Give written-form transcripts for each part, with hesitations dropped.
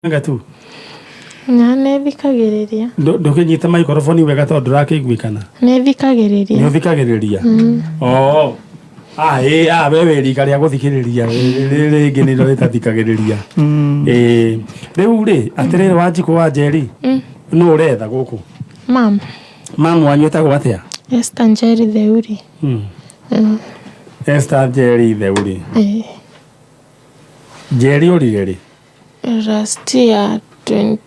Anga tu. Na nĩ thikagĩrĩria. Ndũkĩnyite maikoroboni wega tondũ ndũrakĩiguĩkana. Nĩ thikagĩrĩria. Nĩ ũthikagĩrĩria? Oo. Ah, ĩ, ah, we wĩ rika rĩa gũthikĩrĩria, rĩrĩ rĩngĩ nĩrĩo rĩtathikagĩrĩria. Ĩ, rĩu rĩ, atĩrĩrĩ Wanjikũ wa Njeri, nũ ũretha gũkũ? Mam. Mamu wanyu etagwo atĩa? Esther Njeri Theuri. Esther Njeri Theuri. Ĩ. Njeri orire rĩ? Last year 20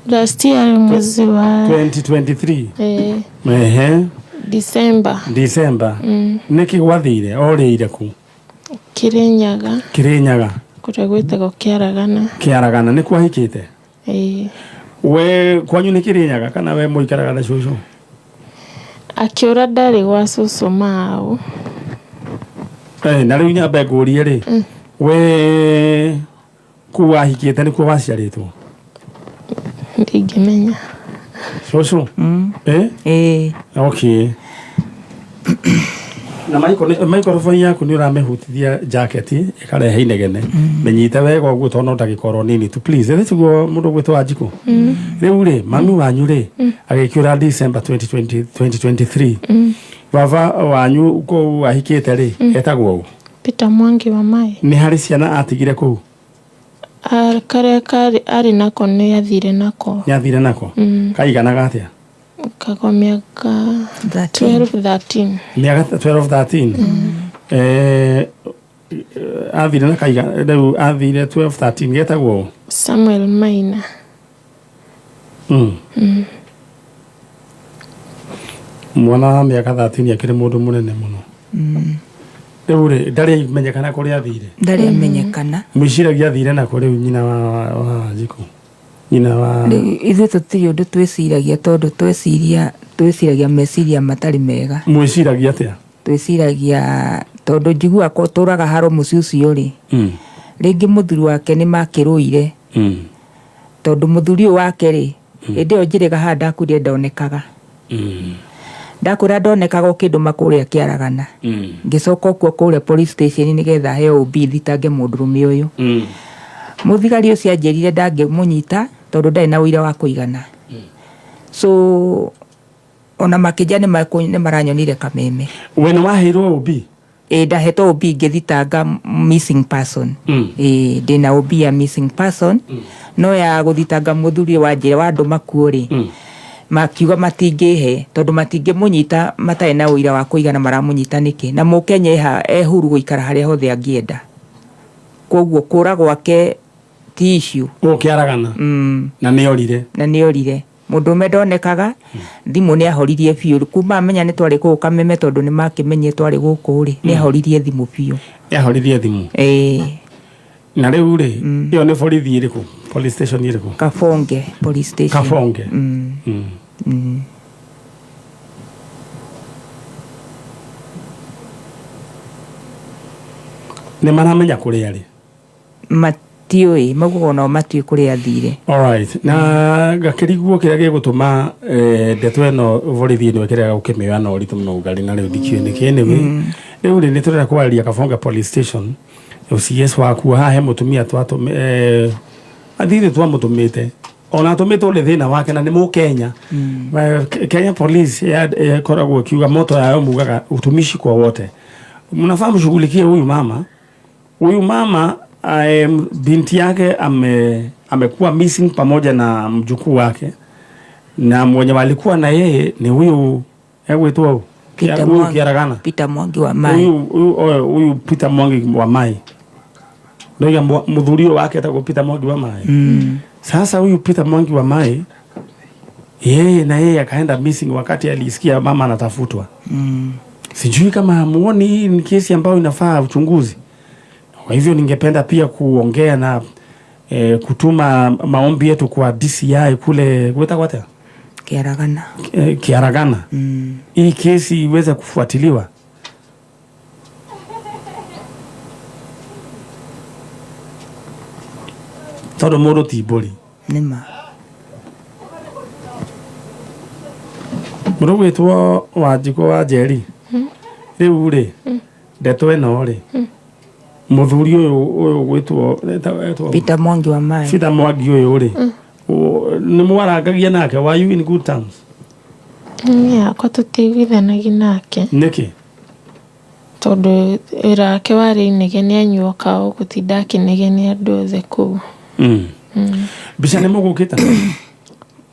last year mwezi wa 2023. Eh, Ehe. December. December. Nĩkĩ gwathire? Orĩire kũ? Kirinyaga. Kirinyaga. Kũrĩa gwĩtagwo Kĩaragana. Kĩaragana nĩkuo ahikĩte? Ĩĩ. We kwanyu nĩ Kirinyaga kana we mũikaraga na cũcũ? Akĩũra ndarĩ gwa cũcũ Mau. Eh, na rĩu nyambe ngũrie rĩ, we kũu wahikĩte nĩkuo waciarĩtwo? Ndingĩmenya. Cũcũ? Eh? Ĩĩ. Okay. Na maikoroboni yaku nĩ ũramĩhutithia jaketi ĩkarehe inegene. Mĩnyite wega ũguo tondũ no ndagĩka oro nini tu please. Ĩthĩ tiguo mũndũ ũgwĩtwo Wanjikũ? Rĩu rĩ, mami wanyu rĩ, agĩkĩũra December 2020, 2023. Baba wanyu kũu ahikĩte rĩ, etagwo ũ? Peter Mwangi wa Mai. Nĩ harĩ ciana atigire kũu? Karĩa karĩ arĩ nako nĩ athire nako. Nĩ athire nako? Kaiganaga atĩa? Kako mĩaka 13. 12 13. Mĩaka 12 13. Eh, athire na kaiga rĩu athire 12 13 getagwo ũ? Samuel Maina. Mwana wa mĩaka 13 akĩrĩ mũndũ mũnene mũno. Rĩu rĩ, ndarĩ amenyekana kũrĩa athire. Ndarĩ amenyekana. Mwĩciragia athire nakũ rĩu nyina wa Wanjikũ? Nyina wa Rĩu ithuĩ tũtirĩ ũndũ twĩciragia tondũ tweciria twĩciragia meciria matarĩ mega. Mwĩciragia atĩa? Twĩciragia tondũ njiguaga ko tũraga haro mũciĩ ũcio rĩ, rĩngĩ mũthuri wake nĩ makĩrũire. Tondũ mũthuri ũyũ wake rĩ, hĩndĩ ĩyo njĩrĩga haha ndakuire ndonekaga. Ndakwĩra ndonekaga o kĩndũma kũrĩa Kĩaragana. Ngĩcoka okuo kũrĩa police station nĩgetha heo OB thitange mũndũrũme ũyũ. Mũthigari ũcio anjĩrire ndangĩmũnyita tondũ ndarĩ na ũira wa kũigana. So ona makĩnja nĩ maranyonire kameme. We nĩ waheirwo OB? Ĩĩ ndahetwo OB ngĩthitanga missing person. Ĩĩ ndĩna OB ya missing person. No ya gũthitanga mũthuri ũyũ wanjĩra wandũma kuo rĩ, makiuga matingĩhe tondũ matingĩmũnyita matarĩ na ũira wa kũigana maramũnyita nĩkĩ. Na mũkenya e huru gũikara harĩa hothe angĩenda. Koguo kũra gwake ti issue. Gũkũ Kĩaragana? Na nĩ orire? Na nĩ orire. Mũndũrũme ndonekaga, thimũ nĩ ahoririe biũ. Kuma amenya nĩ twarĩ gũkũ Kameme tondũ nĩ makĩmenyire twarĩ gũkũ rĩ, nĩ ahoririe thimũ biũ. Nĩ ahoririe thimũ? Ĩĩ. Na rĩu rĩ, ĩyo nĩ borithi ĩrĩkũ? Police station ĩrĩkũ? Kabonge police station. Kabonge? Nĩ maramenya kũrĩa arĩ? Matiũĩ, maugaga onao matiũĩ kũrĩa athire. Alright. Na ngakĩrigwo kĩrĩa gĩgũtũma ndeto ĩno borithi ĩno ĩkĩrega gũkĩmĩoya na ũritũ mũno ngarĩ na rĩu ndikĩũĩ nĩkĩ. Anyway, rĩu rĩ nĩ tũrenda kwarĩria Kabonge police station OCS wakuo haha he mũtumia athire twamũtũmĩte ona atũmĩtwo nĩ thĩna wake na nĩ mũkenya. Kenya Police ĩkoragwo ĩkiuga moto yayo mugaga utumishi kwa wote, mnafaa mshughulikie huyu mama. Huyu mama binti yake amekuwa missing pamoja na mjukuu wake, na mwenye walikuwa na yeye ni huyu egwitwo ũ? Peter Huyu Mwangi. Kĩaragana. Peter Mwangi wa Mai. Huyu Peter Mwangi wa Mai. Ndoiga mũthuri ũyũ wake etagwo Peter Mwangi wa Mai. Sasa huyu Peter Mwangi wa Mai yeye na yeye akaenda missing wakati alisikia mama anatafutwa. Sijui kama hamuoni hii ni kesi ambayo inafaa uchunguzi. Kwa hivyo ningependa pia kuongea na kutuma maombi yetu kwa DCI kule gwetagwo atĩa? Kĩaragana. Kĩaragana. Hii kesi iweze kufuatiliwa. Tondũ mũndũ ti mbũri. Nĩma. Mũndũ gwĩtwo Wanjikũ wa Njeri. Rĩu rĩ, ndeto ĩno rĩ, Mũthuri ũyũ ũyũ gwĩtwo etwo Peter Mwangi wa Mai. Peter Mwangi ũyũ rĩ, nĩ mwarangagia nake? Were you in good terms? Niĩ yakwa tũtiiguithanagia nake. Nĩkĩ? Tondũ wĩra wake warĩ inegene, anyuoka o gũtinda akĩnegenia andũ othe kũu. Mbica nĩ mũgũkĩte?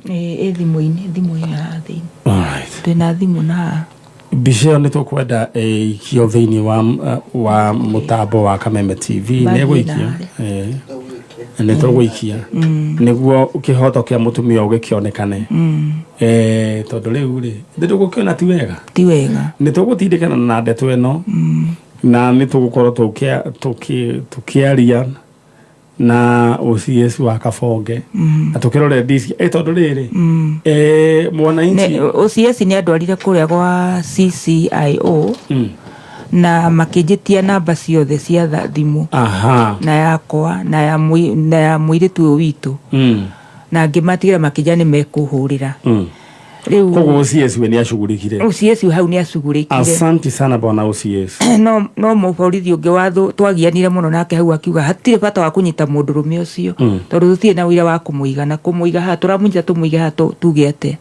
Ĩ thimũ-inĩ, thimũ ĩ haha thĩinĩ. Alright. Twĩna thimũ na haha. Mbica ĩyo nĩ tũkwenda ĩikio thĩinĩ wa mũtambo wa Kameme TV. Nĩ Mathiĩ ĩgũikio. nawe. Nĩ tũgũikia nĩguo kĩhoto kĩa mũtumia ũyũ gĩkĩonekane. Tondũ rĩu rĩ, nĩ tũgũkĩona ti wega. Ti wega. Nĩ tũgũtindĩkana na ndeto ĩno na nĩ tũgũkorwo tũkĩaria na OCS wa Kabonge na tũkĩrore DC, tondũ rĩrĩ, mwananchi OCS nĩ andwarire kũrĩa gwa CCIO na makĩnjĩtia namba ciothe cia thimũ na yakwa na ya mũirĩtu ũyũ witũ na ngĩmatigĩra, makĩnjĩra nĩ mekũhũrĩra rĩu. Koguo OCS we nĩ acugurikire? OCS hau nĩ acugurĩkire. Asante sana, bwana OCS. No mũborithi ũngĩ watho twagianire mũno nake hau akiuga hatirĩ bata wa kũnyita mũndũrũme ũcio tondũ tũtirĩ na ũira wa kũmũiga na kũmũiga haha, tũramũnyita tũmũige haha tuge atĩa?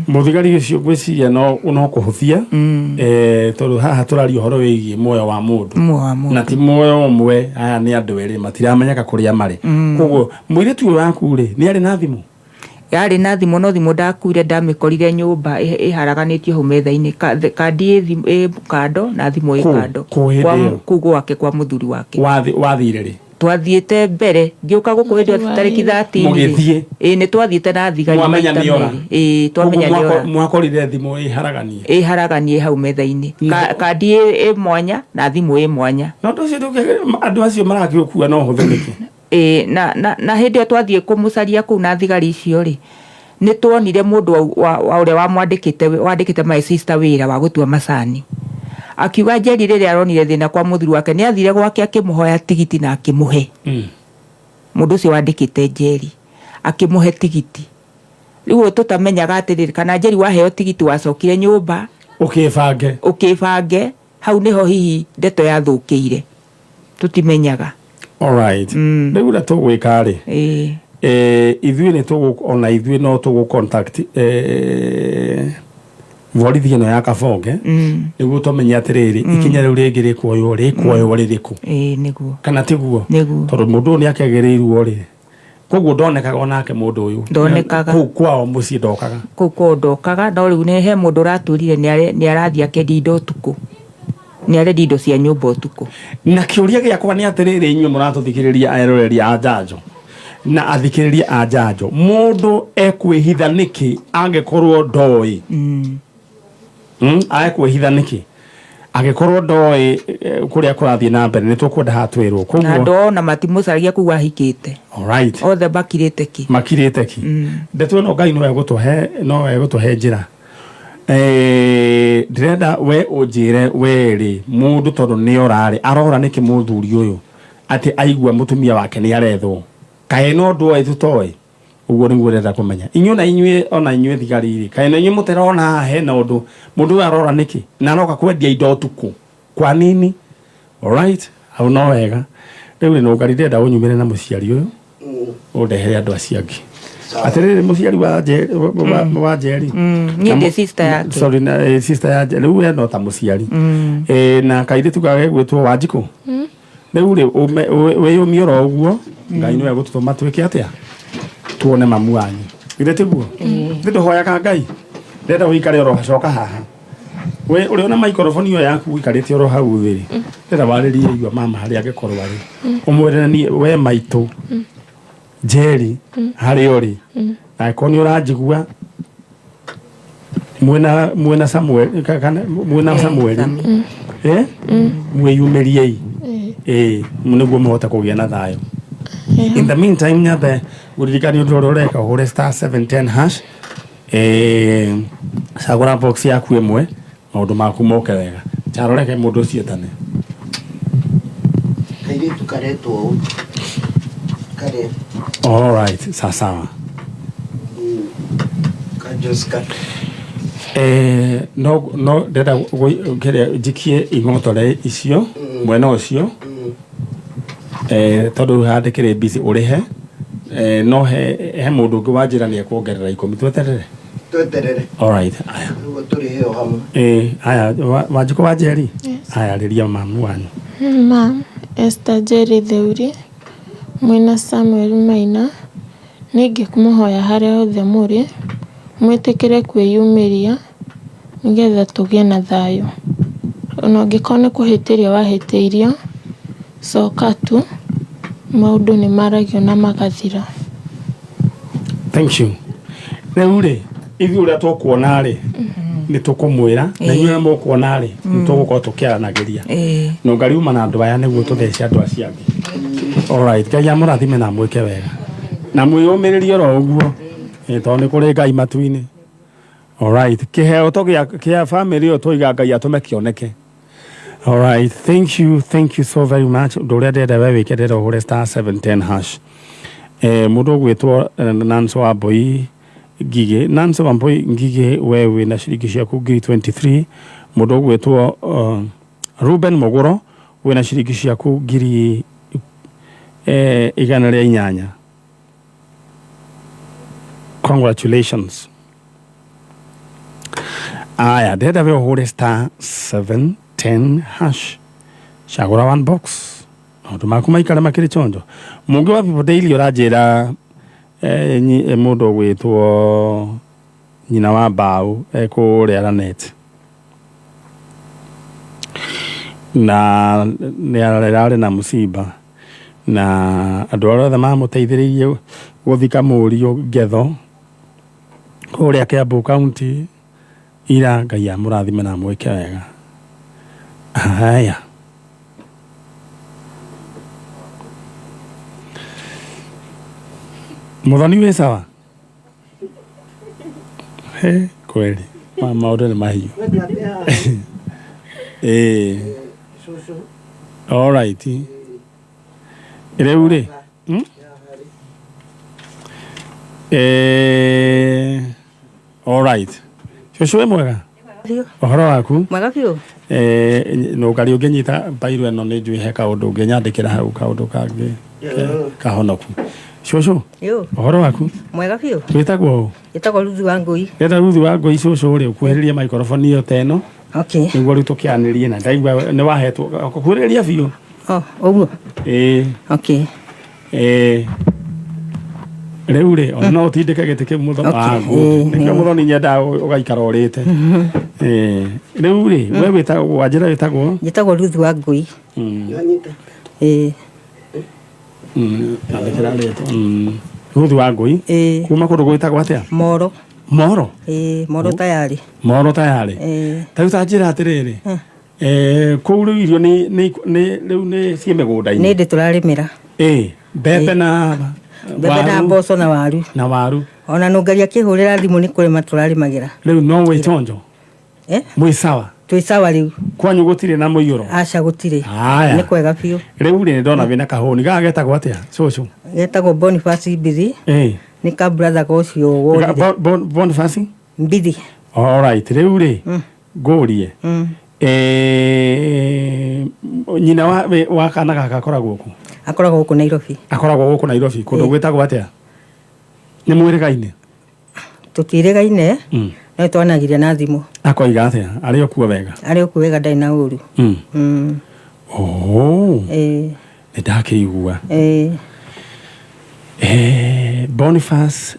Mũthigari ũcio ngwĩciria no kũhũthia, tondũ haha tũraria ũhoro wĩgiĩ muoyo wa mũndũ. Muoyo wa mũndũ. Na ti muoyo ũmwe, aya nĩ andũ erĩ matiramenyeka kũrĩa marĩ. Koguo mũirĩtu ũyũ waku rĩ, nĩ arĩ na thimũ? Yarĩ na thimũ, no thimũ ndakuire, ndamĩkorire nyũmba ĩharaganĩtio hau metha-inĩ. Kandi ĩ kando na thimũ ĩ Kũ? kando. Kũ hĩndĩ ĩyo? Kũu gwake, kwa mũthuri wake. Wathire rĩ? Twathiĩte mbere ngĩũka gũkũ hĩndĩ ĩyo tarĩki 13 rĩ. Mũgĩthiĩ? Ĩĩ, nĩ twathiĩte na thigari Mwamenya maita nĩora? merĩ. Ĩĩ, twamenya Koguo nĩora. Mwakorire thimũ ĩharaganie? Ĩharaganie hau metha-inĩ. Kandi ĩ mwanya na thimũ ĩ mwanya. Na ũndũ ũcio andũ acio marakĩũkua no hũthĩ nĩkĩ? Ĩĩ, na hĩndĩ ĩyo twathiĩ kũmũcaria kũu na thigari icio rĩ, nĩ tuonire mũndũ wa ũrĩa wamwandĩkĩte, wandĩkĩte my sister wĩra wa gũtua macani, akiuga Njeri rĩrĩa aronire thĩna kwa mũthuri wake nĩ athire gwake akĩmũhoya tigiti na akĩmũhe. Mũndũ ũcio wandĩkĩte Njeri akĩmũhe tigiti. Rĩu tũtamenyaga atĩrĩrĩ, kana Njeri waheo tigiti wacokire nyũmba ũkĩbange. Ũkĩbange hau nĩho hihi ndeto yathũkĩire, tũtimenyaga. Alright. Rĩu ũrĩa tũgwĩka rĩ, ithuĩ nĩ tũgũ ona ithuĩ no tũgũ contact borithi ĩno ya Kabonge nĩguo tũmenye atĩrĩrĩ, ikinya rĩu rĩngĩ rĩkuoywo rĩrĩkũ. Ĩĩ, nĩguo. Kana tiguo? Nĩguo. Tondũ mũndũ ũyũ nĩ akĩagĩrĩirwo rĩ, koguo ndonekaga onake mũndũ ũyũ? Ndonekaga. Kũu kwao mũciĩ ndokaga? Kũu kwao ndokaga, no rĩu nĩ he mũndũ ũratwĩrire nĩ arathiĩ akendia indo ũtukũ, nĩ arendia indo cia nyũmba ũtukũ. Na kĩũria gĩakwa nĩ atĩrĩrĩ, inyuĩ mũratũthikĩrĩria, eroreri a njanjo na athikĩrĩria a njanjo, mũndũ ekwĩhitha nĩkĩ angĩkorwo ndoĩ? Ekwĩhitha nĩkĩ angĩkorwo ndoĩ kũrĩa kũrathiĩ na mbere? Nĩ tũkwenda hatwĩrwo. Na Koguo andũ ona matimũcaragia kũu ahikĩte. Othe makirĩte ki. Makirĩte ki. Ndeto ĩno Ngai no egũtũhe njĩra. Ndĩrenda we ũnjĩre we rĩ, mũndũ tondũ nĩ orarĩ, arora nĩkĩ mũthuri ũyũ atĩ aigua mũtumia wake nĩ arethwo? Kaĩ no ũndũ oĩ tũtoĩ? Ũguo nĩguo ndĩrenda kũmenya. Inyuĩ na inyuĩ, ona inyuĩ thigari rĩ, kaĩ na inyuĩ mũtĩrona haha hena ũndũ? Mũndũ ũyũ arora nĩkĩ na aroka kwendia indo ũtukũ kwa nini? Alright, hau no wega. Rĩu rĩ, nũngari, ndĩrenda ũnyumĩre na mũciari ũyũ, ũndehere andũ acio angĩ. Atĩrĩrĩ, mũciari wa wa Njeri. Niĩ ndĩ sister yake. Sorry, na sister ya Njeri. Rĩu we no ta mũciari. Na kairĩtu gagegwĩtwo Wanjikũ. Rĩu rĩ, wĩyũmie oro ũguo, Ngai nĩwe gũtũtũma twĩke atĩa, tuone mamu wanyu, githĩ tiguo? Nĩ tũhoyaga Ngai. Ndĩrenda ũikare oro, coka haha we ũrĩ ona maikoroboni ĩyo yaku ũikarĩte oro hau thĩ rĩ, ndĩrenda warĩrie igua mama harĩa angĩkorwo arĩ, ũmwĩre na niĩ we maitũ Njeri harĩa ũrĩ, angĩkorwo nĩ ũranjigua mwĩna Samuel kana mwĩna Samuel. Sami. Mwĩyumĩriei nĩguo mũhote kũgĩa na thayũ. In the meantime, nyambe gũririkania ũndũ ũrĩa ũreka, ũhũre *710#, cagũra box yaku ĩmwe, maũndũ maku moke wega. Caroreke mũndũ ũcio etane. Kairĩtu karetwo ũũ kare. Alright, sawa. Ka Joska. No ndĩrenda kĩrĩa njikie ing'otore icio. Mwena ũcio tondũ rĩu haha ndĩkĩrĩ busy ũrĩhe no he mũndũ ũngĩ wanjĩra nĩ ekuongerera 10 tweterere. Tweterere. Alright, aya. Nĩguo tũrĩhe o hamwe. Aya, Wanjikũ wa Njeri. Aya, rĩria mamu wanyu. Mam, Esther Njeri Theuri, mwĩna Samuel Maina, nĩ ingĩmũhoya harĩa hothe mũrĩ, mwĩtĩkĩre kwĩyumĩria nĩgetha tũgĩe na thayũ. Ona ũngĩkorwo nĩ kũhĩtĩrio wahĩtĩirio, coka tu, maũndũ nĩ maragio na magathira. Thank you. Rĩu rĩ, ithuĩ ũrĩa tũkuona rĩ, nĩ tũkũmwĩra, na inyuĩ ũrĩa mũkuona rĩ, nĩ tũgũkorwo tũkĩaranagĩria. Na ũngariuma na andũ aya nĩguo tũthece andũ acio angĩ. Alright, Ngai amũrathime na amwĩke wega. Na mwĩyũmĩrĩrie oro ũguo, tondũ nĩ kũrĩ Ngai matu-inĩ. Alright, kĩheo to kĩa family ĩyo tũiga Ngai atũme kĩoneke. Alright, thank you so very much. Ũndũ ũrĩa ndĩrenda we wĩke ndĩrenda ũhũre star 710 hash. Mũndũ ũgwĩtwo Nancy Wambui Ngigĩ, Nancy Wambui Ngigĩ, we wĩna ciringi ciaku ngiri 23. Mũndũ ũgwĩtwo Ruben Mũgũro wĩna ciringi ciaku ngiri 108. Congratulations. Aya, ndĩrenda we ũhũre star 710 hash. Cagũra one box. Maũndũ maku maikare makĩrĩ chonjo. Mũngĩ wa People Daily ũranjĩra mũndũ ũgwĩtwo nyina wa mbaũ kũrĩa Lanet. Na nĩ ararĩ na mũciba na andũ arĩa othe mamũteithĩrĩirie gũthika mũriũ Ngetho kũrĩa Kiambu County ira, Ngai amũrathime na amwĩke wega. Haya. Mũthoni wĩ sawa? He, kweli maũndũ nĩ mahiũ. All right. Rĩu rĩ, All right. Cũcũ wĩ mwega? Ũhoro waku? Mwega biũ. Nũngari ũngĩnyita mbairũ ĩno nĩ njũĩ he kaũndũ ũngĩnyandĩkĩra hau kaũndũ kangĩ kahonoku. Cũcũ, ũhoro waku? Mwega biũ. Wĩtagwo ũ? Njĩtagwo Ruthu wa Ngũi. Ndĩrenda Ruthu wa Ngũi cũcũ rĩ, ũkuhĩrĩrie microphone ĩyo ta ĩno. Okay. Nĩguo rĩu tũkĩanĩrie na ndaigua nĩ wahetwo kuhĩrĩria biũ. Oh, ũguo? Ĩĩ. Okay. Rĩu rĩ, ona no ũtindĩke gĩtĩ kĩu mũthoni. Nĩkĩo mũthoni nyendaga ũgaikara ũrĩte. Rĩu rĩ, we wĩtagwo, wanjĩra wĩtagwo? Njĩtagwo Ruthu wa Ngũi. Andĩkĩra rĩtwa. Ruthu wa Ngũi. Kuma kũndũ gwĩtagwo atĩa? Moro. Moro? Moro tayari. Moro tayari. Ta rĩu ta njĩra atĩrĩrĩ. Kũu rĩu irio nĩ rĩu nĩ ciĩ mĩgũnda-inĩ. Nĩ ndĩ tũrarĩmĩra. Mbembe na mbembe na mboco na waru. Na waru. Ona nũngari akĩhũrĩra thimũ nĩ kũrĩma tũrarĩmagĩra. Rĩu no wĩ chonjo? Mwĩ sawa? Twĩ sawa rĩu. Kwanyu gũtirĩ na mũiyũro? Aca gũtirĩ. Nĩ kwega biũ. Rĩu rĩ ndona wĩna kahũni. Gaka getagwo atĩa cũcũ? Getagwo Boniface Mbithi. Nĩ ka brother ka ũcio worire. Boniface? Mbithi. All right, rĩu rĩ ngũrie. Nyina wa kana gaka akoragwo kũ? Akoragwo gũkũ Nairobi. Akoragwo gũkũ Nairobi. Kũndũ gwĩtagwo atĩa? Nĩ mwĩrĩgaine? Tũtiĩrĩgaine, no twanagiria na thimũ. Akoiga atĩa? Arĩ o kuo wega? Arĩ o kuo wega, ndarĩ na ũru. Nĩ ndakĩigua. Boniface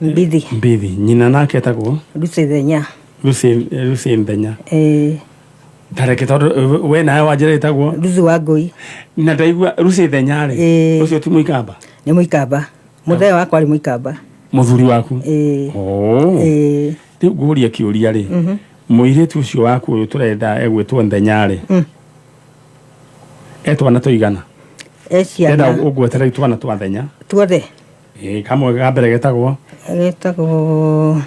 Mbithi. Mbithi. Nyina nake etagwo? Lucy Thenya. Lucy Thenya. Tareke tondũ we nawe wanjĩra ĩtagwo? Ruthu wa Ngũi. Na ndaigua Lucy Thenya rĩ, ũcio ti Mũikamba? Nĩ Mũikamba. Mũthee wakwa arĩ Mũikamba. Mũthuri waku? Rĩu ngũria kĩũria rĩ, mũirĩtu ũcio waku ũyũ tũrenda egwĩtwo Nthenya rĩ, etwana tũigana? Eciana. Ndĩrenda ũngwetere twana twa Nthenya. Tuothe? Kamwe ka mbere getagwo? Getagwo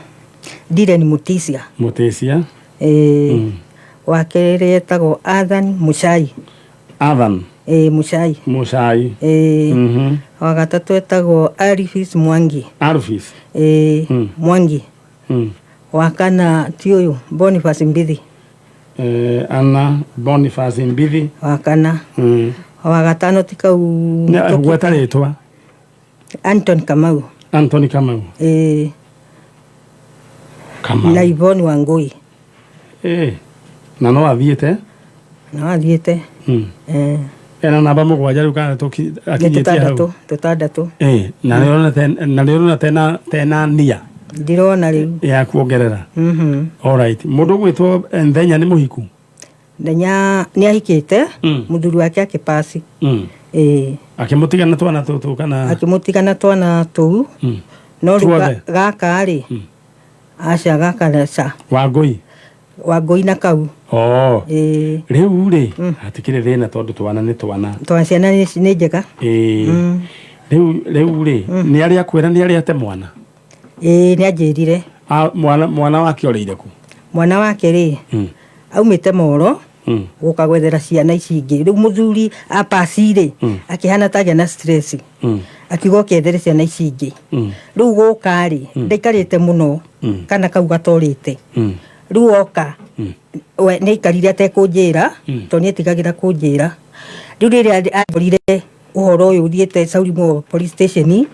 Dylan Mutisia. Mutisia. Wa kerĩ etagwo Athan Muchai. Athan? Muchai. Muchai. Wa gatatũ etagwo Arifis Mwangi. Arifis? Mwangi. Wa kana ti ũyũ Boniface Mbithi. Ana Boniface Mbithi. Wa kana. Wa gatano ti kau. Gweta rĩtwa. Anton Kamau. Anthony Kamau. Ĩĩ. Kamau. Na Yvonne Wangui. Na no athiĩte? No athiĩte. Ena namba mũgwanja rĩu kana akinyĩtie hau? Tũtandatũ. Na nĩ ũrona tena nia? Ndirona rĩu. Ya kuongerera. All right. Mũndũ ũgwĩtwo Nthenya nĩ mũhiku? Nthenya nĩ ahikĩte, mũthuri wake akĩpasi. Akĩmũtiga na twana tũtũ kana? Akĩmũtiga na twana tũu. No rĩu gaka rĩ, aca gaka ca. Wangũi? Wangũi na kau. Rĩu rĩ, hatikĩrĩ thĩna tondũ twana nĩ twana. Twana ciana nĩ njega. Rĩu rĩ, nĩ arĩa akwĩra nĩ arĩa ate mwana? Ĩĩ, nĩ anjĩrire. Mwana wake orĩire kũ? Mwana wake rĩ, aumĩte Moro, gũka gwethera ciana ici ingĩ. Rĩu mũthuri apasi rĩ, akĩhana ta agĩa na stress. Akiuga oke ethere ciana ici ingĩ. Rĩu gũka rĩ, ndaikarĩte mũno, kana kau gatorĩte. Rĩu oka, we nĩ aikarire atekũnjĩra, tondũ nĩ etigagĩra kũnjĩra. Rĩu rĩrĩa angorire ũhoro ũyũ ũthiĩte Sauri Mall police station,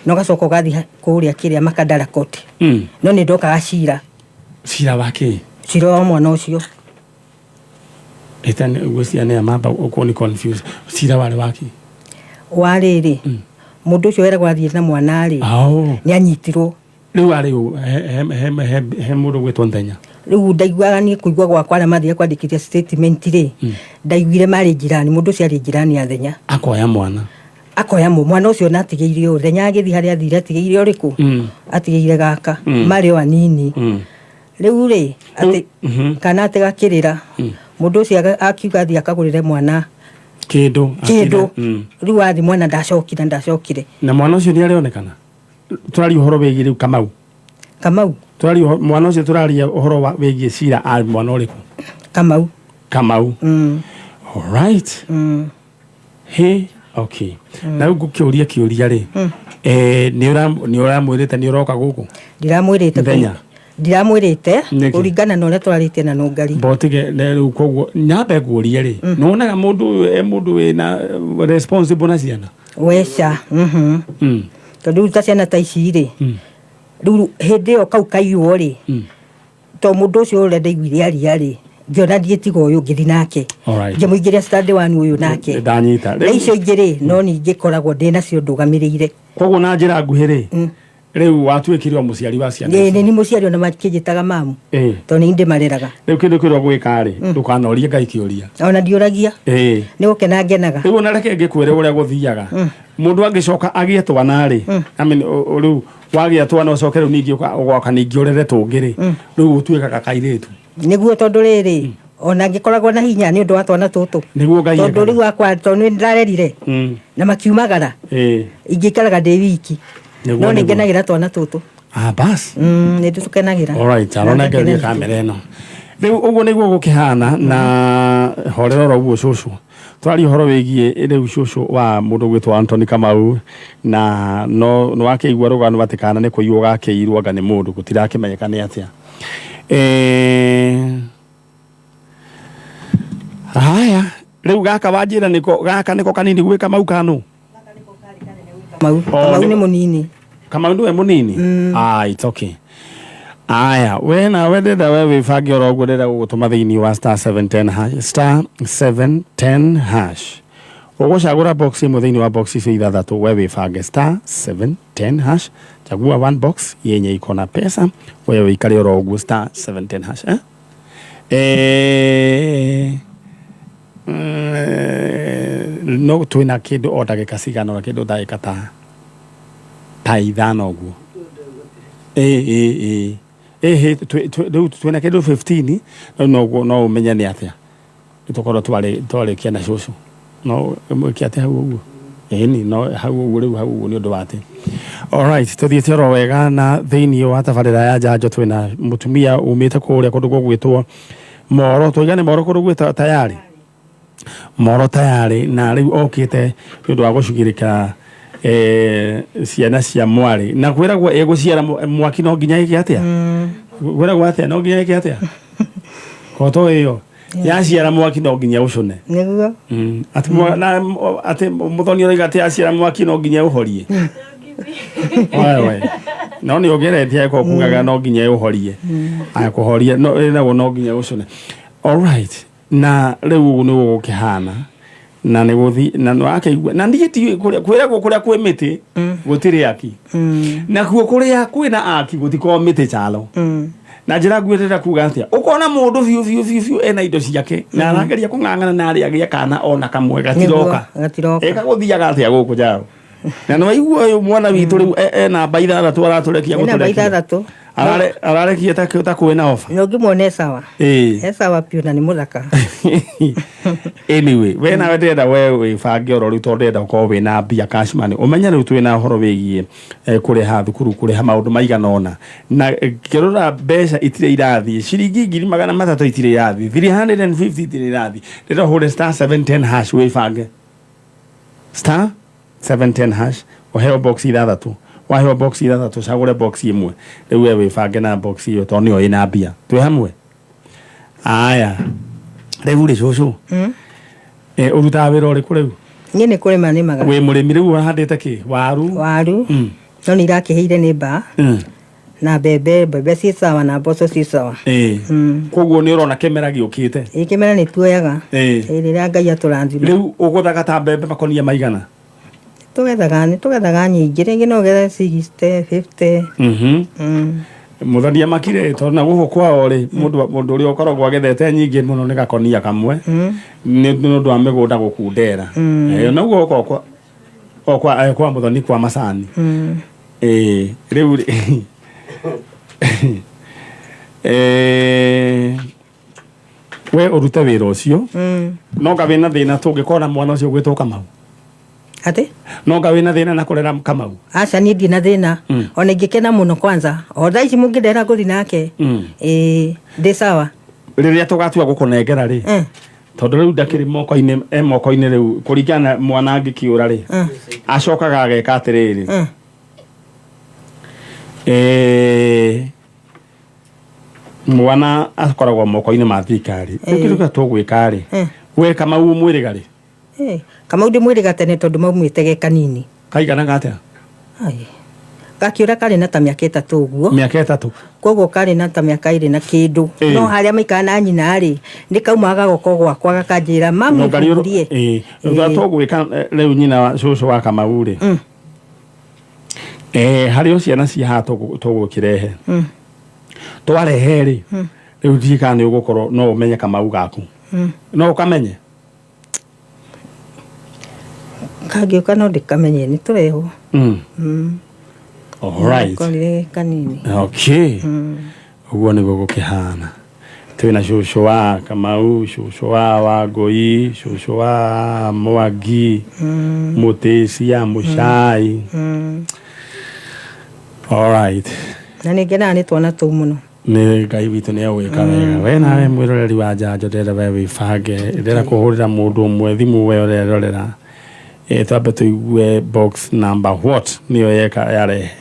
na ũgacoka ũgathiĩ kũrĩa kĩrĩa Makandara court. No nĩ ndokaga cira. Cira wa kĩ? Cira wa mwana ũcio. Ĩtani ngwĩciria nĩ amamba ũkorwo nĩ confused. Cira warĩ wa kĩ? Wa rĩrĩ, mũndũ ũcio weragwo athiĩ na mwana rĩ, nĩ anyitirwo. Rĩu arĩ ũ, he mũndũ ũgwĩtwo Nthenya? Rĩu ndaiguaga niĩ kũigua gwakwa arĩa mathire kwandĩkithia statement rĩ, ndaiguire marĩ njirani, mũndũ ũcio arĩ njirani ya Nthenya. Akoya mwana. Akoya mwana ũcio na atigĩire ũ, Nthenya agĩthiĩ harĩa athire atigĩire ũrĩkũ? Atigĩire gaka, marĩ o anini. Rĩu rĩ, atĩ kana atĩ gakĩrĩra, mũndũ ũcio akiuga athiĩ akagũrĩre mwana kĩndũ. Kĩndũ. Rĩu athiĩ mwana ndacokire. Na mwana ũcio nĩ arĩonekana? Tũraria ũhoro wĩgiĩ rĩu Kamau. Kamau. Tũraria mwana ũcio tũraria ũhoro wa wĩgiĩ cira a mwana ũrĩkũ? Kamau. Kamau. All right. He, okay. Na rĩu ngũkĩũria kĩũria rĩ, nĩ ũramwĩrĩte nĩ ũroka gũkũ? Ndiramwĩrĩte. Nthenya. Ndiramwĩrĩte kũringana na ũrĩa twarĩtie na Nũngari. Mbotige rĩu koguo nyambe ngũrie rĩ, nĩwonaga mũndũ ũyũ e mũndũ wĩna responsible na ciana? Weca. Tondũ rĩu ta ciana ta ici rĩ, rĩu hĩndĩ ĩyo kau kaiywo rĩ, to mũndũ ũcio ũrĩa ndaiguire aria rĩ, ngĩona ndiĩtiga ũyũ ngĩthiĩ nake. Ngĩmũingĩria stand one ũyũ nake. Ndanyita. Na icio ingĩ rĩ, no ningĩ koragwo ndĩ nacio ndũgamĩrĩire. Koguo na njĩra nguhĩ rĩ, rĩu watuĩkire o mũciari wa ciana icio. Nĩ mũciari ona makĩnjĩtaga mamu. Tondũ nĩ ndĩmareraga. Rĩu kĩndũ kĩrĩa ũgwĩka rĩ, ndũkanorie Ngai kĩũria. Ona ndiũragia. Nĩ gũkena ngenaga. Rĩu ona reke ngĩkwĩre ũrĩa gũthiaga. Mũndũ angĩcoka agĩe twana rĩ, I mean, rĩu wagĩa twana ũcoke rĩu ningĩ ũgoka ningĩ ũrere tũngĩ rĩ, rĩu ũtuĩkaga kairĩtu. Nĩguo tondũ rĩrĩ, ona ngĩkoragwo na hinya nĩ ũndũ wa twana tũtũ. Nĩguo Ngai Tondũ rĩu akwa tondũ nĩ ndarerire. Na makiumagara. Ingĩikaraga ndĩ wiki. No nĩ ngenagĩra twana tũtũ. Bas. Nĩ tũkenagĩra. All right, arona ngerie kamera ĩno. Rĩu ũguo nĩguo gũkĩhana na horera oro ũguo cũcũ. Twaria ũhoro wĩgiĩ rĩu cũcũ wa mũndũ ũgwĩtwo Anthony Kamau na no nĩ wakĩigua rũgano atĩ kana nĩ kũiywo gakĩirwo anga nĩ mũndũ gũtirakĩmenyeka nĩ atĩa. Haya, rĩu gaka wanjĩra nĩko gaka nĩko kanini gwĩ Kamau kanũ? Kamau. Kamau nĩ mũnini. Kamau nĩwe mũnini? It's okay. Aya, we na we ndĩrenda we wĩbange oro ũguo ndĩrenda gũgũtũma thĩinĩ wa star 710 hash, star 710 hash. Ũgũcagũra box ĩmwe thĩinĩ wa box icio ithathatũ, we wĩbange star 710 hash. Chagua one box yenye iko na pesa, wewe wĩikare oro ũguo star 710 hash, eh? No twĩna kĩndũ o ndagĩka cigana ũna, kĩndũ ndagĩka ta ithano ũguo. Rĩu twĩna kĩndũ 15, rĩu noguo no ũmenye nĩ atĩa. Tũkorwo twarĩkia na cũcũ. No mwĩke atĩa hau ũguo? Ĩni, no hau ũguo rĩu hau ũguo nĩ ũndũ wa atĩ. All right, tũthiĩte oro wega na thĩinĩ wa tabarĩra ya njanjo twĩna mũtumia umĩte kũrĩa kũndũ gũgwĩtwo Moro, tũigane Moro kũndũ gwĩtwo tayari. Moro tayari na rĩu okĩte nĩ ũndũ wa gũcugĩrĩka ciana cia mwarĩ. Na kwĩragwo ĩgũciara mwaki no nginya ĩke atĩa? Kwĩragwo atĩa no nginya ĩke atĩa? Koto ĩyo. Yaciara mwaki no nginya ũcũne. Nĩguo. Atĩ na atĩ mũthoni ũroiga atĩ yaciara mwaki no nginya ũhorie. Wewe. No nĩ ũgeretie ko kugaga no nginya ũhorie. Aya kũhoria no ĩragwo no nginya ũcũne. All right. Na rĩu ũguo nĩguo gũkĩhana. Na nĩ gũthi na nĩ wakĩigua na niĩ ti kũrĩa kwĩragwo kũrĩa kwĩ mĩtĩ gũtirĩ aki. Nakuo kũrĩa kwĩna aki gũtikoragwo mĩtĩ chalo. Na njĩra nguĩ ndĩrenda kuga atĩa ũkona mũndũ biũ biũ biũ biũ ena indo ciake na arageria kũng'ang'ana na arĩa agĩa kana ona kamwe gatiroka. Nĩguo, gatiroka. Ĩka gũthiaga atĩa gũkũ jao na nĩ waigua ũyũ mwana witũ rĩu e namba ithathatũ aratũrekia Ena namba gũtũrekia ithathatũ. Ararekia ta kwĩna ofa. Na ũngĩmuona e sawa. Ĩĩ. E sawa biũ na nĩ mũthaka. Anyway, we nawe ndĩrenda we wĩbange oro rĩu tondũ ndĩrenda ũkorwo wĩna mbia cash money. Ũmenye rĩu twĩna ũhoro wĩgiĩ kũrĩha thukuru, kũrĩha maũndũ maigana ũna. Na ngĩrora mbeca itirĩ irathiĩ, ciringi 300,000 itirĩ irathiĩ, 350 itirĩ irathiĩ. Ndĩrenda ũhũre star 710 hash wĩbange. Star 710 hash, ũheo box ithathatũ. Waheo box ithathatũ, cagũre box ĩmwe. Rĩu we wĩbange na box ĩyo tondũ nĩyo ĩna mbia. Twĩ hamwe? Aya. Rĩu rĩ cũcũ. Ũrutaga wĩra ũrĩkũ rĩu? Niĩ nĩ kũrĩma nĩmaga. Wĩ mũrĩmi rĩu ũrahandĩte kĩ? Waru? Waru. No nĩ irakĩhĩire nĩ mbaa. Na mbembe, mbembe ciĩ sawa na mboco ciĩ sawa. Koguo nĩ ũrona kĩmera gĩũkĩte? Ĩĩ, kĩmera nĩ tuoyaga. Ĩĩ, rĩrĩa Ngai atũrathima. Rĩu ũgũthaga ta mbembe makonia maigana? Tũgethaga, nĩ tũgethaga nyingĩ, rĩngĩ no ũgethe 60, 50. Mũthoni amakire tondũ na gũkũ kwao rĩ, mũndũ ũrĩa ũkoragwo agethete nyingĩ mũno nĩ gakonia kamwe. Nĩ ũndũ wa mĩgũnda gũkundera. Naguo gũkũ kwa mũthoni kwa macani. Rĩu rĩ, we ũrute wĩra ũcio. No nga wĩna thĩna tũngĩkorwo na mwana ũcio ũgwĩtwo Kamau. Atĩ? No nga wĩna thĩna na kũrera Kamau. Aca, niĩ ndirĩ na thĩna. Ona ingĩkena mũno kwanza. O thaa ici mũngĩndehera ngũthiĩ nake. Ĩĩ, ndĩ sawa. Rĩrĩa tũgatua gũkũnengera rĩ, tondũ rĩu ndakĩrĩ moko-inĩ, e moko-inĩ rĩu kũringana na mwana angĩkĩũra rĩ, acokaga ageka atĩrĩrĩ. Mwana akoragwo moko-inĩ ma thirikari. Rĩu kĩndũ kĩrĩa tũgwĩka rĩ, we Kamau ũmwĩrĩga rĩ? Kamau ndĩmwĩrĩga tene tondũ maumĩte ge kanini. Kaiganaga atĩa? Ai. Gakĩũra karĩ na ta mĩaka ĩtatũ ũguo. Mĩaka ĩtatũ. Koguo karĩ na ta mĩaka ĩrĩ na kĩndũ. No harĩa maikara na nyina rĩ, nĩ kaumaga gagoka gwakwa gakanjĩra, mami, No, ngari ũrũ- bungurie. Ũrĩa tũgwĩka, rĩu nyina wa cũcũ wa Kamau rĩ. Harĩ o ciana cia haha tũgũkĩrehe. Twarehe rĩ, rĩu ndiũĩ kana nĩ ũgũkorwo no ũmenye Kamau gaku. No ũkamenye? Kangĩũka no ndĩkamenye, nĩ tũrehwo. All right. Korire kanini. Okay. Ũguo nĩguo gũkĩhana. Twĩna cũcũ wa Kamau, cũcũ wa Wangũi, cũcũ wa Mwangi, Mũtĩcia, Mũcai. All right. Na nĩ ngenaga nĩ twana tũu mũno. Nĩ Ngai witũ nĩ egwĩka wega. We nawe mwĩroreri wa njanjo ndĩrenda we wĩbange, ndĩrenda kũhũrĩra mũndũ ũmwe thimũ we ũrerorera. Twambe tũigue box number what nĩyo yeka yarehe.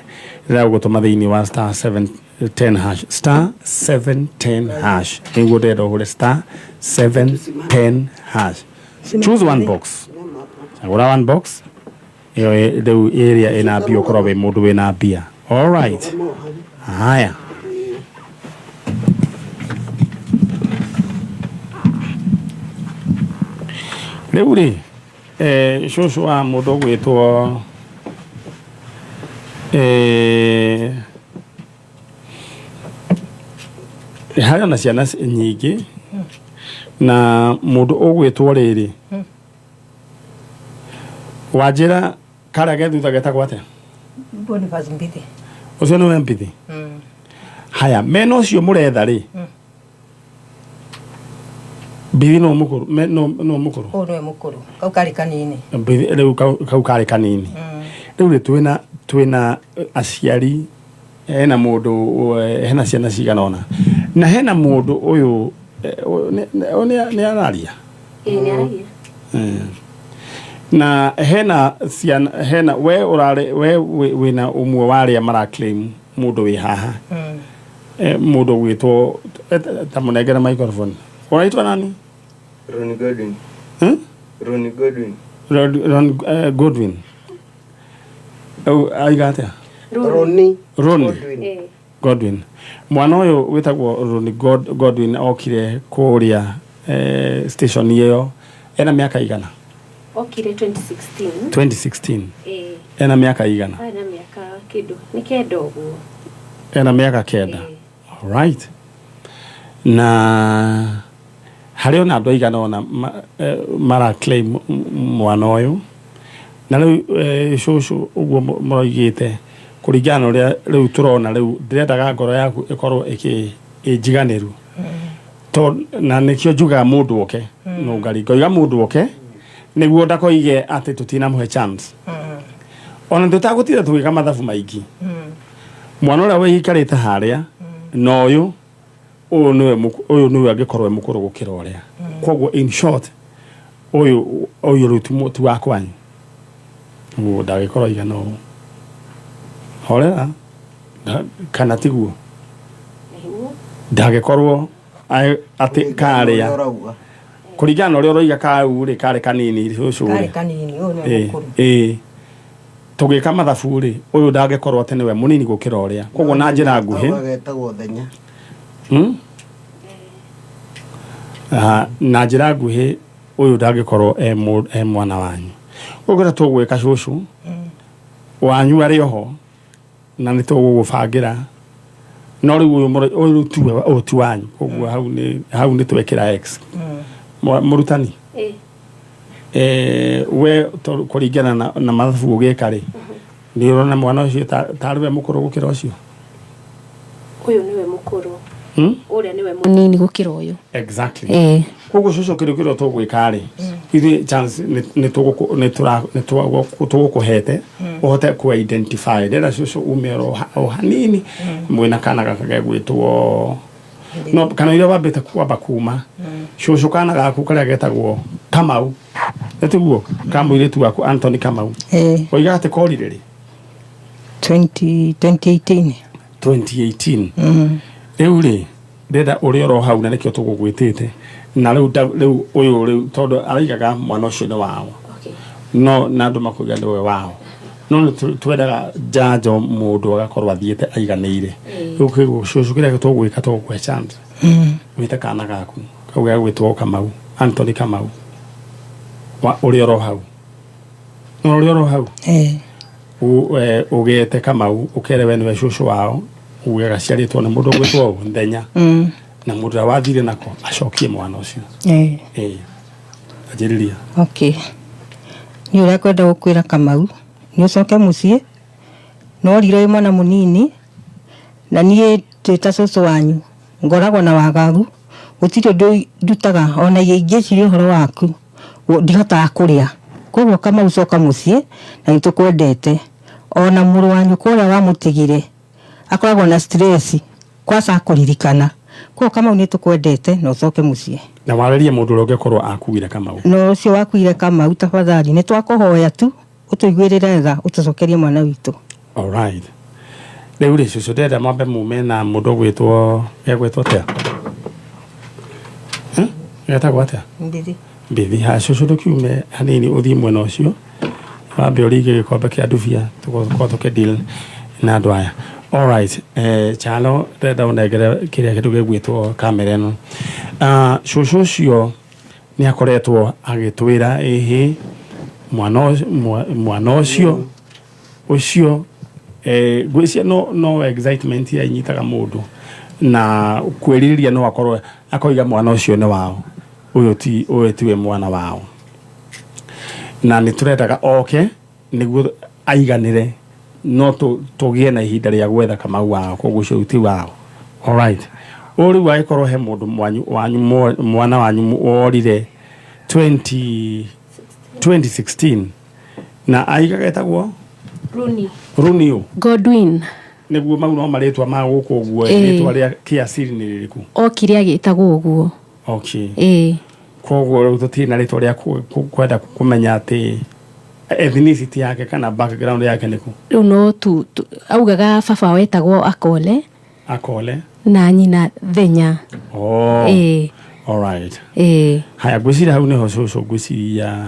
Ndĩrenda gũgũtũma thĩinĩ wa star 710 hash, star 710 hash. Nĩguo ndĩrenda ũhũre star 710 hash. Choose one box. Cagũra one box. Ĩyo rĩu ĩrĩa ĩna mbia ũkorwo wĩ mũndũ wĩna mbia. All right. Haya. Rĩu rĩ, cũcũ wa mũndũ ũgwĩtwo, harĩ ona ciana nyingĩ na mũndũ ũgwĩtwo rĩrĩ, wanjĩra karĩa ge thutha getagwo atĩa? Boniface Mbithi. Ũcio nĩwe Mbithi? Haya, mena ũcio mũretha rĩ, Mbithi no mũkũrũ, me, no, no mũkũrũ? Ũyũ nĩwe mũkũrũ, kau karĩ kanini. Mbithi, rĩu kau karĩ kanini. Rĩu rĩ, twĩna aciari, hena mũndũ, hena ciana cigana ũna. Na hena mũndũ ũyũ, nĩ araria? Ĩĩ, nĩ aragia. Na hena ciana, hena, we ũrarĩ, we wĩna ũmwe wa arĩa mara claim mũndũ wĩ haha. Mũndũ ũgwĩtwo, ta mũnengere microphone. Unaitwa nani? Ronnie Godwin. Hmm? Ronnie Godwin. Ron, Godwin. Aiga atia? Ronnie. Ronnie. Godwin. Godwin. Mwana ũyũ wĩtagwo Ronnie Godwin okire kũrĩa station ĩyo ena mĩaka igana? Okire 2016. 2016. Ena mĩaka igana? Ena mĩaka kĩndũ nĩ kenda ũguo. Ena mĩaka 9. All right. Na harĩ ona andũ aigana ona mara claim mwana ũyũ na rĩu cũcũ ũguo mũroigĩte kũringana na ũrĩa rĩu tũrona rĩu ndĩrendaga ngoro yaku ĩkorwo ĩnjiganĩru to na nĩkĩo njugaga mũndũ oke nũngari ngoiga mũndũ oke nĩguo ndakoige atĩ tũtinamũhe chance ona tũtagũtinda tũgĩka mathabu maingĩ mwana ũrĩa wĩikarĩte harĩa na ũyũ ũyũ nĩwe angĩkorwo e mũkũrũ gũkĩra ũrĩa koguo in short ũyũ rĩu ti wa kwanyu ũguo ndagĩkorwo aigana ũũ horera kana tiguo ndagĩkorwo atĩ karĩa kũringana na ũrĩa ũroiga kau rĩ karĩ kanini cũcũ Karĩ kanini ũyũ nĩwe mũkũrũ ĩĩ tũgĩka mathabu rĩ ũyũ ndangĩkorwo atĩ nĩwe mũnini gũkĩra ũrĩa koguo na njĩra nguhĩ Agetagwo Thenya. Na njĩra nguhĩ ũyũ ndangĩkorwo e mwana wanyu koguo ũrĩa tũgwĩka cũcũ wanyu arĩ oho na nĩ tũgũgũbangĩra no rĩu ũyũ tiwe ũyũ ti wanyu koguo hau nĩ twekĩra X. Mũrutani we kũringana na mathabu ũgĩka rĩ nĩ ũrona mwana ũcio tarĩ we mũkũrũ gũkĩra ũcio? Ũyũ nĩwe mũkũrũ. Ũrĩa nĩwe mũnini gũkĩra ũyũ. Exactly. Koguo cũcũ kĩndũ kĩrĩa tũgwĩka rĩ ithuĩ chance nĩ tũgũkũhete ũhote kũ identify ndĩrenda cũcũ ume o hanini mwĩna kana gaka gegwĩtwo no kana iria wambĩte kwamba kuma cũcũ kana gaku karĩa getagwo Kamau nĩ tiguo ka mũirĩtu waku Anthony Kamau oiga atĩ korire rĩ 2018. 2018. Rĩu rĩ ndĩrenda ũrĩa oro hau na nĩkĩo tũgũgwĩtĩte na rĩu ũyũ rĩu tondũ araigaga mwana ũcio nĩ wao no na andũ makoiga nĩwe wao no nĩ twendaga njanjo mũndũ agakorwo athiĩte aiganĩire rĩu cũcũ kĩrĩa tũgwĩka tũgũkũhe chance wĩte kana gaku kau gegwĩtwo Kamau Anthony Kamau wa ũrĩa oro hau no ũrĩa oro hau ũgete Kamau ũkere we nĩwe cũcũ wao uge gaciarĩtwo nĩ mũndũ ũgwĩtwo ũũ Nthenya na mũndũ ũrĩa wathire nako acokie mwana ũcio. Anjĩrĩria. Okay. Nĩ ũrĩa kwenda gũkwĩra Kamau nĩ ũcoke mũciĩ no rire wĩ mwana mũnini na niĩ twĩ ta cũcũ wanyu ngoragwo na wagagu gũtirĩ ũndũ ndutaga ona ingĩciria ũhoro waku ndihotaga kũrĩa koguo Kamau coka mũciĩ na nĩ tũkwendete ona mũrũ wanyu kũrĩa wamũtigire akoragwo na stress kwaca kũririkana koguo Kamau nĩ tũkwendete na ũcoke mũciĩ na warĩrie mũndũ ũrĩa ũngĩkorwo akuire Kamau no ũcio wakuire Kamau tafadhali nĩ twakũhoya tu ũtũiguĩrĩre tha ũtũcokerie mwana witũ. All right. Rĩu rĩ cũcũ ndĩrenda mwambe mume na mũndũ ũgwĩtwo egwĩtwo atĩa? Getagwo atĩa? Mbithi. Mbithi. Ha cũcũ ndũkiume hanini ũthiĩ mwena ũcio wambe ũringe gĩkombe kĩa ndubia tũgũkorwo tũkĩ deal na andũ aya. All right. Chalo ndĩrenda ũnengere kĩrĩa kĩndũ gĩgwĩtwo kamera ĩno. Cũcũ ũcio nĩ akoretwo agĩtwĩra ĩhĩ mwana ũcio ũcio ngwĩciria no excitement ya inyitaga mũndũ na kwĩrirĩria no akorwo akoiga mwana ũcio nĩ wao ũyũ tiwe mwana wao na nĩ tũrendaga oke nĩguo aiganĩre no tũgĩe na ihinda rĩa gwetha Kamau wao koguo ũcio ti wao. All right. Ũyũ rĩu angĩkorwo he mũndũ wanyu mwana wanyu worire 2016 na aiga getagwo Rooney. Rooney Godwin. Nĩguo mau no marĩtwa ma gũkũ ũguo rĩtwa rĩa kĩasiri nĩ rĩrĩkũ? Okire agĩtagwo ũguo. Okay. Koguo rĩu tũtirĩ na rĩtwa rĩa kwenda kũmenya atĩ ethnicity yake kana background yake nĩkũ? Rĩu no tu augaga baba wetagwo Akole. Akole. Na nyina Thenya. Oh. Alright. Ĩĩ. Haya, ngwĩciria hau nĩho cũcũ ngwĩciria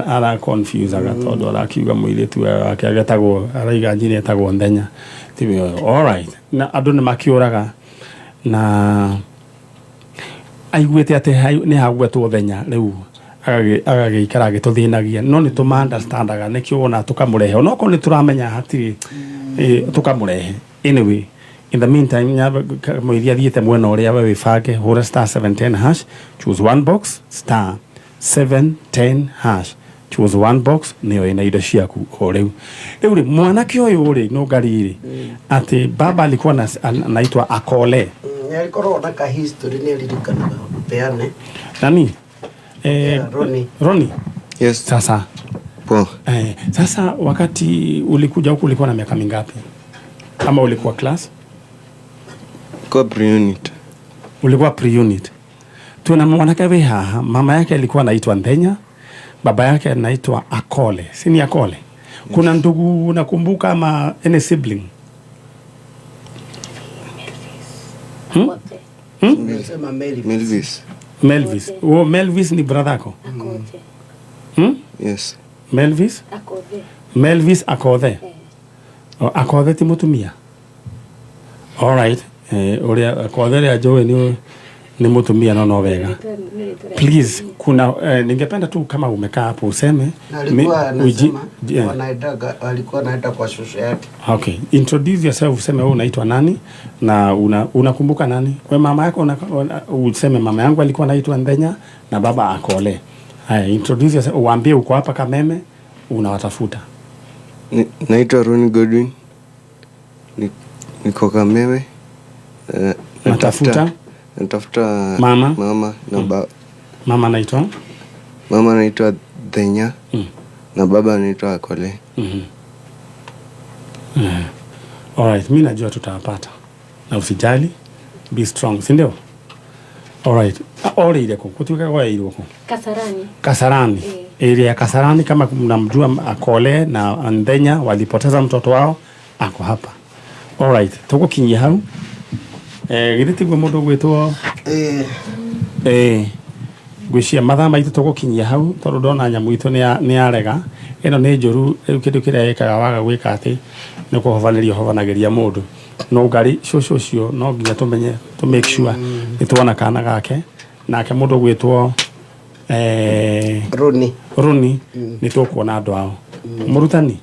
ara confusaga tondũ arakiuga mũirĩtu wake agetagwo, araiga nyina etagwo Nthenya, tiwe ũyũ. Alright. Na andũ nĩ makĩũraga na aiguĩte atĩ nĩ hagwetwo Thenya, rĩu agagĩikara agĩtũthĩnagia, no nĩ tũma understandaga, nĩkĩo wona tũkamũrehe, onokorwo nĩ tũramenya hatirĩ tũkamũrehe. Anyway, in the meantime, mũithi athiĩte mwena ũrĩa, we wĩbange, hũra *710 hash, choose one box, *710 hash, choose one box, nĩyo ĩna indo ciaku o rĩu. Rĩu rĩ, mwanake ũyũ rĩ, nũngari rĩ, atĩ baba alikuwa anaitwa Akole. Nĩ arikorwo na ka history, nĩ aririkanaga peane. Nani? Yeah, Ronnie. Ronnie. Yes. Sasa. Poa. Sasa wakati ulikuja huku ulikuwa na miaka mingapi? Ama ulikuwa class? Kwa pre-unit. Ulikuwa pre-unit. Tuna mwanake we haha, mama yake alikuwa anaitwa Nthenya, baba yake anaitwa Akole. Si ni Akole? Kuna ndugu unakumbuka ama any sibling? Hmm? Nasema Melvis. Melvis. Melvis. Oh, Melvis ni brother yako? Hmm? Yes. Melvis? Akothe. Melvis Akothe. Oh, Akothe ti mutumia? Alright. Uria Akothe rĩa njũĩ ni mutumia, no wega. Please, kuna ningependa tu kama umekaa hapo useme Na alikuwa anasema yeah. wanaendaga, alikuwa anaenda kwa shosho yake. Okay, introduce yourself, useme wewe unaitwa nani na unakumbuka nani? Kwa mama yako useme mama yangu alikuwa anaitwa Nthenya na baba Akole. Haya, introduce yourself, uambie uko hapa Kameme unawatafuta. Naitwa Ronnie Godwin. Niko Kameme. Natafuta? Natafuta Mama? Mama na Mama anaitwa? Mama anaitwa Nthenya. Na baba anaitwa Akole. Alright, mimi najua tutawapata. Na usijali, be strong, si ndio? Alright. Ore ku kutuika kwa ile ku. Kasarani. Kasarani. Area ya Kasarani, kama mnamjua Akole na Nthenya walipoteza mtoto wao, ako hapa. Alright, tugukinyia hau. Githĩ tiguo mũndũ ũgwĩtwo ngwĩciria mathaa maitũ tũgũkinyia hau, tondũ ndona nyamũ itũ nĩ yarega. Ĩno nĩ njũru rĩu, kĩndũ kĩrĩa ĩkaga waga gwĩka atĩ nĩ kũhobanĩria ũhobanagĩria mũndũ. No ngari cũcũ ũcio no nginya tũmenye, tũ make sure nĩ tuona kana gake, nake mũndũ ũgwĩtwo Roni. Roni, nĩ tũkuona andũ ao. Mũrutani,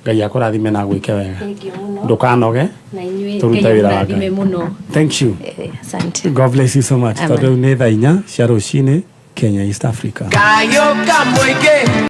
Ngai akũrathime na agwĩke wega. Thank you mũno. Ndũkanoge. Na inyuĩ Tũrute Ngai wĩra wa amũrathime Ngai. mũno. Thank you. Asante. God bless you so much. Amen. Tondũ rĩu nĩ thaa 4 cia rũcinĩ Kenya, East Africa. Kayo kamweke.